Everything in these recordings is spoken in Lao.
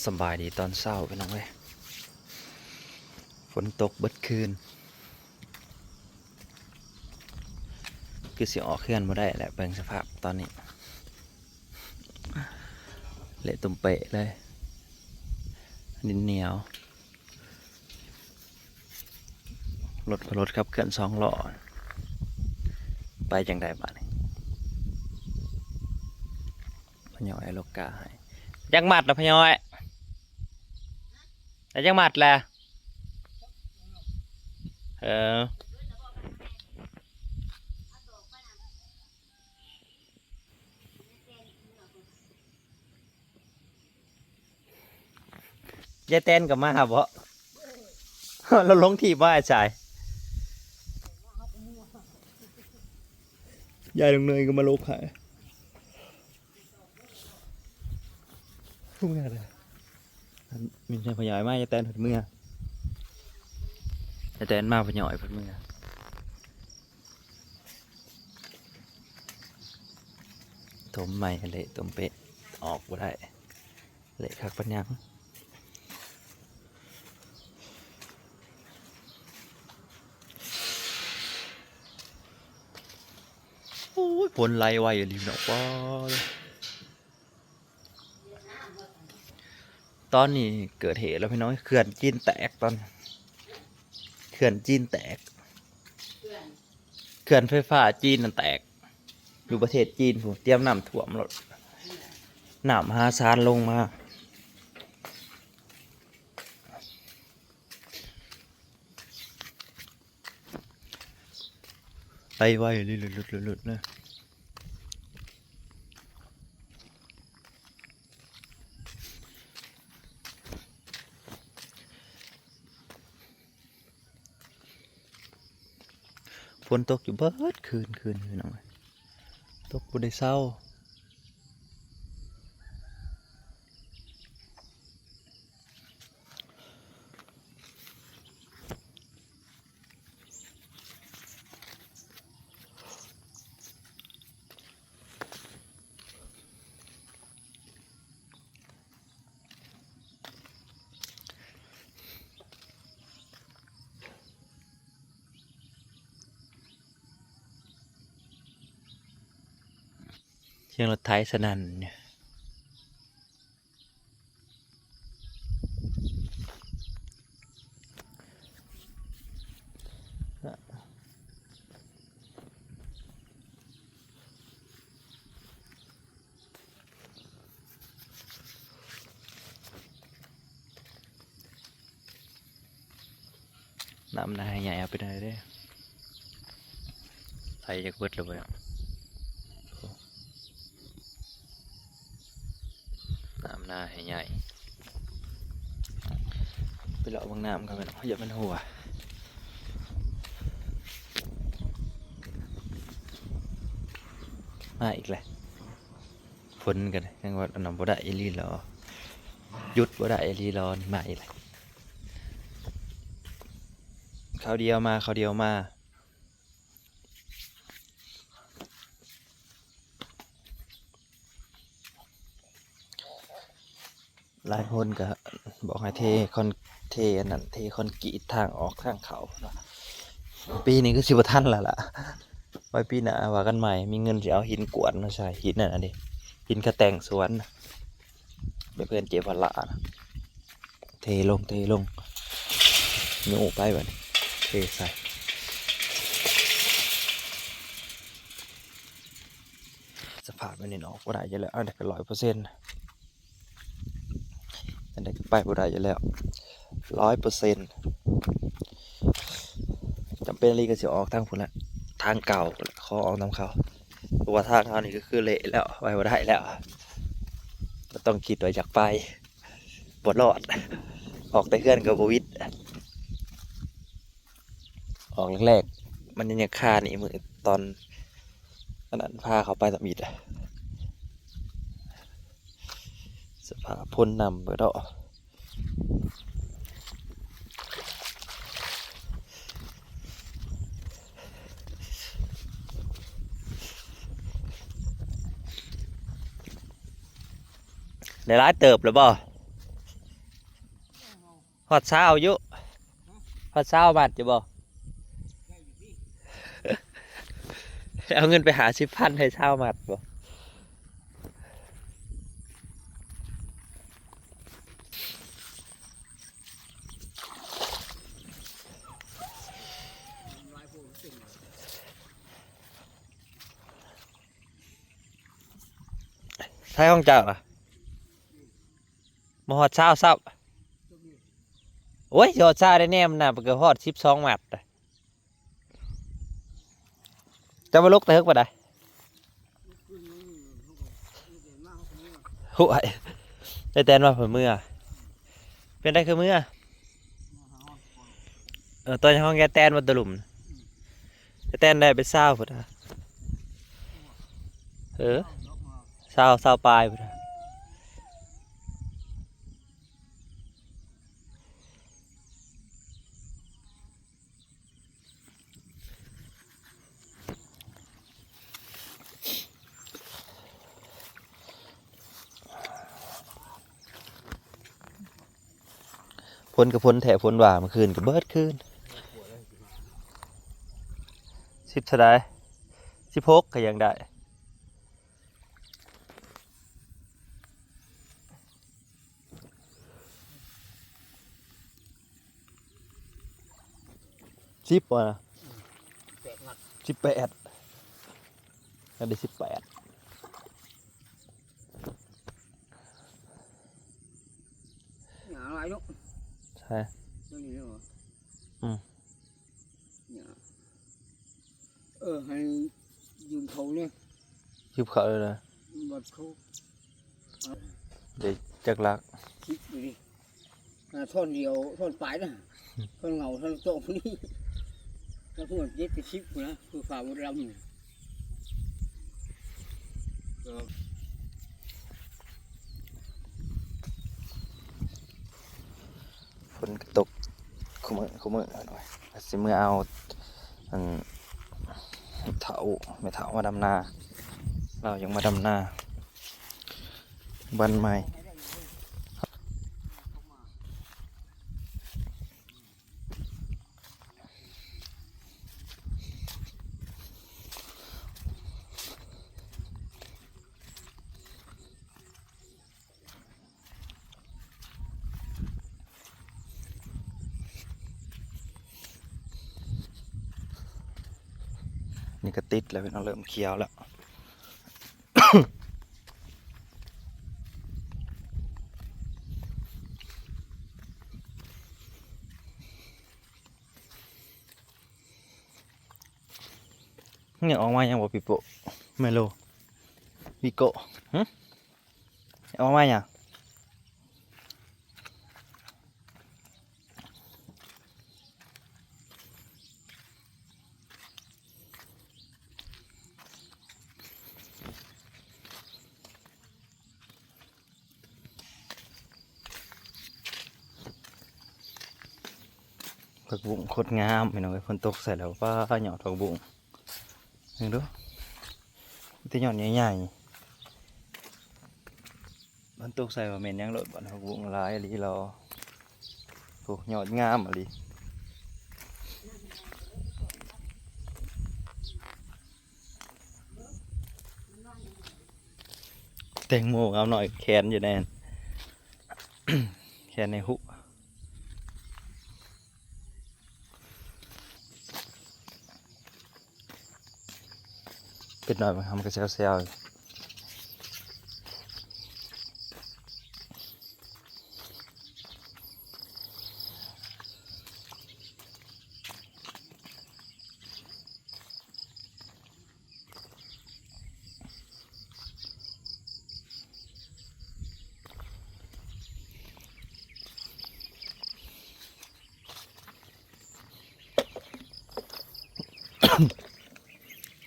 ສະບາຍດີຕອນເຊົ້າພີ່ນ້ອງເອີຍ ຝົນຕົກເບິດຄືນ ຄືຊິອອກເຮືອນບໍ່ໄດ້ແຫຼະ ເບິ່ງສະພາບຕອນນີ້ ເລະຕຸ່ມເປະເລີຍ ດິນໜຽວ ລົດ ລົດຂັບເຄື່ອນສອງລໍ້ ໄປຈັ່ງໃດບາດນີ້ ພະຍອຍເອົາໂລກາໃຫ້ ຈັກມັດລະພະຍອຍ ໄດ້ຈັກມັດແລະ ເອີ ຍາຍແຕນກໍມາບໍ ລາວລົງທີ່ບໍ່ອ້າຍຊາຍ ຍາຍນ້ອງເນີຍກໍມາລົກໃຫ້ ເມື່ອແລ້ວ ມີແຕ່ພະຍອຍມາ ຍາຍແຕນເພິ່ນເມືອ ຍາຍແຕນມາ ພະຍອຍເພິ່ນເມືອ ຖົມໃໝ່ ເລະຕຸ່ມເປະ ອອກບໍ່ໄດ້ ເລະຄັກປານຫຍັງ ໂອ້ຍ ຝົນໄຫຼໄວອີ່ຫຼີເນາະ ປ້າ ຕອນນີ້ເກີດເຫດແລ້ວພີ່ນ້ອງ ເຂື່ອນຈີນແຕກ ຕອນ ເຂື່ອນຈີນແຕກ ເຂື່ອນໄຟຟ້າຈີນນັ້ນແຕກ ຢູ່ປະເທດຈີນພຸ້ນ ຕຽມນ້ຳຖ້ວມໂລດ ນ້ຳມະຫາສານລົງມາ ໄຫຼໄວ ລຸດໆໆໆ ເລີຍ ຝົນຕົກຢູ່ເບິດຄືນ ຄືນ ພີ່ນ້ອງ ຕົກບໍ່ໄດ້ເຊົາ. ສຽງລົດໄຖສະໜັ່ນ. ນ້ຳນາໃຫ້ໃຫຍ່ເອົາໄປໄດ້ເດ້ ໄຖຢາກເບິດແລ້ວບໍ່ເນາະ ນ້ຳນາໃຫ້ໃຫຍ່ ໄປເລາະເບິ່ງນ້ຳກ່ອນແມ່ນ ຢ່າມັນຮົ່ວ ມາອີກແລ້ວ. ຝົນກໍຍັງວ່າອັນນັ້ນບໍ່ໄດ້ອີ່ຫຼີຫຼໍ ຢຸດບໍ່ໄດ້ອີ່ຫຼີຫຼໍ ນີ້ມາອີກແລ້ວ ຄາວດຽວມາ ຄາວດຽວມາ ຫຼາຍຄົນກໍບອກໃຫ້ເທຄອນ ເທອັນນັ້ນ ເທຄອນກຣີດທາງອອກທາງເຂົ້າ ປີນີ້ຄືຊິບໍ່ທັນແລ້ວລະ ໄວ້ປີໜ້າວ່າກັນໃໝ່ ມີເງິນຊິເອົາຫີນກວນມາໃສ່ ຫີນນັ້ນເດ້ ຫີນຂະແຕ່ງສວນ ແບບເພື່ອນເຈພາລານະ ເທລົງ ເທລົງ ໂຍກໄປບັດນີ້ ເທໃສ່ ສະພາບແບບນີ້ອອກບໍ່ໄດ້ຢູ່ແລ້ວ ອັນນີ້ກໍຮ້ອຍເປີເຊັນ ອັນໃດກໍໄປບໍ່ໄດ້ຢູ່ແລ້ວ ຮ້ອຍເປີເຊັນ ຈຳເປັນອີ່ຫຼີກໍຊິອອກທາງພຸ້ນແຫຼະ ທາງເກົ່າ ຂໍອອກນຳເຂົາ ເພາະວ່າທາງເຮົານີ້ກໍຄືເລະແລ້ວ ໄປບໍ່ໄດ້ແລ້ວ ກໍຕ້ອງຄິດວ່າຢາກໄປ ບໍ່ລອດ ອອກແຕ່ເຮືອນກໍບໍ່ຫວິດ. ອອກແລກໆ ມັນຍັງຄານີ້ ມື້ຕອນອັນນັ້ນພາເຂົາໄປທຳອິດ ສະພາບພົ້ນນ້ຳເບິດເນາະ ໄດ້ຫຼາຍເຕີບແລ້ວບໍ່? ຮອດຊາວຢູ່ ຮອດຊາວມັດຢູ່ບໍ່? ເອົາເງິນໄປຫ້າສິບພັນ ໃຫ້ຊາວມັດບໍ່? ໃຊ້ຂອງເຈົ້າລະ ບໍ່ຮອດຊາວຊ້ຳ. ໂອ້ຍ ຮອດຊາວໄດ້ແນມນະ ມັນກໍຮອດສິບສອງມັດ. ເຈົ້າມາລົກແຕ່ເຮິກປານໃດ? ໂອ້ຍ ໄອ້ແຕນວ່າເພິ່ນເມືອ ເປັນໄດຄືເມືອ? ເອີ ຕອນຫ້ອງຍາແຕນວ່າຕະຫຼຸມ ຍາແຕນໄດ້ໄປຊາວພຸ້ນນະ ເອີ ຊາວ ຊາວປາຍພຸ້ນນະ. ຝົນກໍຝົນແທ້ຝົນວ່າ ເມື່ອຄືນກໍເບິດຄືນ ສິບເທົ່າໃດ ສິບຫົກກໍຍັງໄດ້. ສິບບໍ່ນະ? ອືມ ສິບແປດ ອັນນີ້ສິບແປດ ຫຍ້າຫຼາຍເນາະ ໃຊ່ ຕົວນີ້ເນາະ ອືມ ຫຍ້າ ເອີ ໃຫ້ຢືມເຂົາແດ່ ຢືມເຂົາເລີຍນະ ບັດເຂົາ ໄດ້ຈັກຫຼັກ ສິບຢູ່ນີ້ ອ່າ ທ່ອນດຽວ ທ່ອນປາຍນະ ທ່ອນເຫງົາ ທ່ອນໂຕນີ້ ແລ້ວພວກເຈັດໄປສິບພຸ້ນນະ ຄືຟ້າໝົດລຳນີ້. ຝົນກໍຕົກຄູ່ມື້ ຄູ່ມື້ ວ່າຊິເມືອເອົາ ອັນ ເຖົ້າ ແມ່ເຖົ້າມາດຳນາ ລາວຍັງມາດຳນາ ບັ້ນໄມ້. ນີ້ກໍຕິດແລ້ວພີ່ນ້ອງ ເລີ່ມຂຽວແລ້ວ. ມັນຢາກອອກມາຫຍັງບໍ່ ປີໂປ້ ເມໂລ ວິໂກ້ ຫື? ຢາກອອກມາຫຍັງ? ຜັກບຸ້ງໂຄດງາມພີ່ນ້ອງເອີຍ ຝົນຕົກໃສ່ແລ້ວ ປ້າ ຍອດຜັກບຸ້ງ ເບິ່ງດູ ມີແຕ່ຍອດໃຫຍ່ໆ. ມັນຕົກໃສ່ວ່າແມ່ນຫຍັງໂລດ ບັດນີ້ຜັກບຸ້ງຫຼາຍອີ່ຫຼີລາວ. ໂອ້ ຍອດງາມອີ່ຫຼີ. ແຕງໂມງາມໜ້ອຍ ແຂນຢູ່ໃນ ແຂນໃນຫຸ. ເປັດນ້ອຍມັນ ມັນກໍແຊວໆ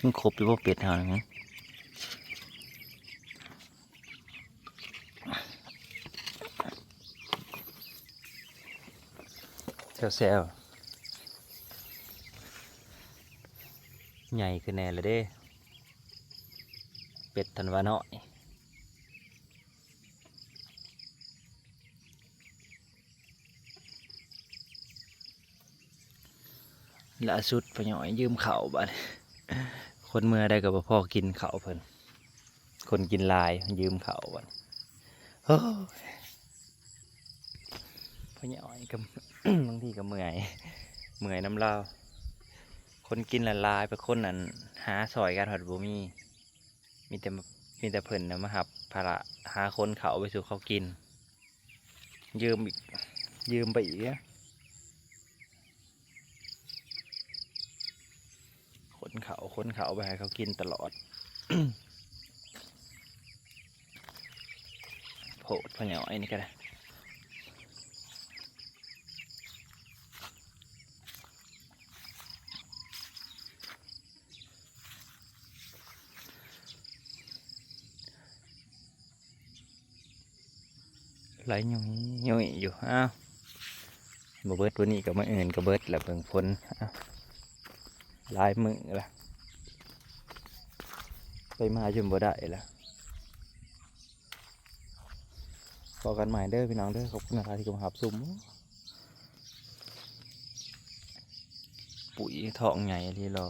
ມັນຄົບຢູ່ບໍ່ເປັດເຮົານີ້? ແຊວໆ ໃຫຍ່ຂຶ້ນແດ່ລະເດ້ ເປັດທັນວານ້ອຍ. ລ່າສຸດພໍ່ຍ່ອຍຢືມເຂົ້າບາດນີ້ ຄົນເມືອໃດກໍບໍ່ພໍກິນເຂົ້າເພິ່ນ ຄົນກິນຫຼາຍຢືມເຂົ້າບາດນີ້ ໂອ້ຍ ພໍ່ຍ່ອຍກໍ ບາງທີກໍເມື່ອຍ ເມື່ອຍນຳລາວ ຄົນກິນຫຼາຍໆ ໄປຄົນນັ້ນຫາຊ່ອຍກັນພັດບໍ່ມີ ມີແຕ່ ມີແຕ່ເພິ່ນນະມາຮັບພາລະຫາຂົນເຂົ້າໄປສູ່ເຂົາກິນ ຢືມອີກ ຢືມໄປອີກເດ້ ຂົນເຂົ້າ ຂົນເຂົ້າໄປໃຫ້ເຂົາກິນຕະຫຼອດ ໂພດພໍ່ຍ່ອຍນີ້ກໍໄດ້ ໄຫຼຫຍຸ້ຍໆຢູ່ ອ້າວ ບໍ່ເບິດມື້ນີ້ກໍມື້ອື່ນກໍເບິດລະ ເບິ່ງຝົນ ອ້າວ ຫຼາຍມື້ລະ ໄປມາຈົນບໍ່ໄດ້ລະ ພໍ້ກັນໃໝ່ເດີພີ່ນ້ອງເດີ ຂອບຄຸນຫຼາຍໆທີ່ເຂົ້າມາຮັບຊົມ ປຸ້ຍທ້ອງໃຫຍ່ອີ່ຫຼີ ລໍ